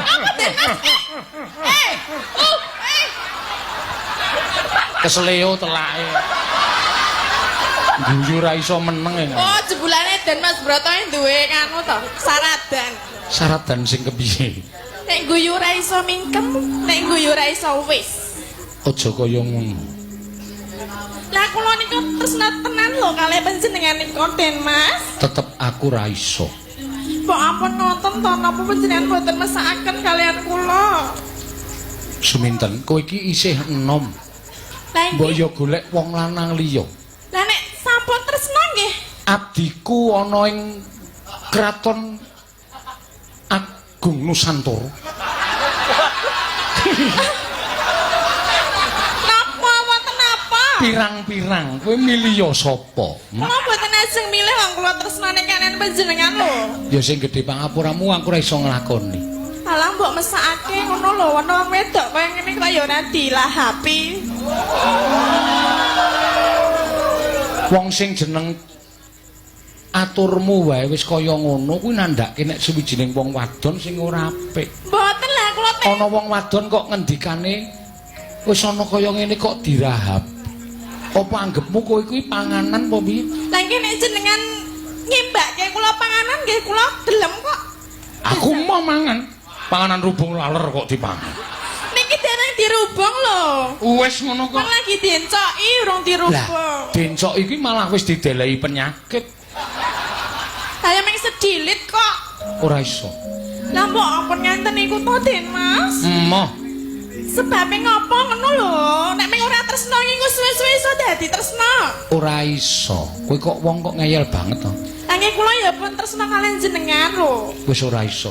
Apa Den Mas? Eh, eh. Kesleo telake. Guyu ra iso meneng e. Oh, jebulane Den Mas Broto duwe nganu to, saradan. Saradan sing kepiye? Nek guyu ra iso mingkem, nek guyu ra iso wis. Aja kaya ngono. Lah kula niku tresna tenan lho kalih panjenengan niku Den Mas. Tetep aku ra iso. Mbok ampun nonton to napa panjenengan mboten mesakaken kalian kula. Suminten, kowe iki isih enom. Lah Mbok nggih. ya golek wong lanang liya. Lah nek sampun tresna nggih. Abdiku ana ing kraton Agung Nusantara. Napa wonten napa? Pirang-pirang kowe milih ya sapa? Hmm? Kula mboten ajeng milih wong kula tresnane kalian panjenengan lho. Ya sing gedhe pangapuramu aku ora iso nglakoni. Alah mbok mesakake ngono lho, ana wong wedok kaya ngene kok ya ora dilahapi. Wong sing jeneng aturmu wae wis kaya ngono kuwi nandhake nek suwijining wong wadon sing ora apik. Mboten lah kula teh. Ana wong wadon kok ngendikane wis ana kaya ngene kok dirahap. Apa anggepmu kowe kuwi panganan apa piye? Lah nggih nek jenengan ngimbake kula panganan nggih kula gelem kok. Aku mau mangan. Panganan rubung laler kok dipangan. Niki dereng dirubung lho. Wis ngono kok. Kan lagi diencoki urung dirubung. Lah, dencok iki malah wis didelehi penyakit. Saya mung sedilit kok. Ora iso. Lah mbok ampun ngenten niku to Den Mas. Emoh. Sebabe ngopo ngono lho? Nek mung ora tresno iki engko suwe-suwe iso dadi tresno. Ora iso. Kowe kok wong kok ngeyel banget to. Lah nggih kula ya pun tresno kalian jenengan lho. Wis ora iso.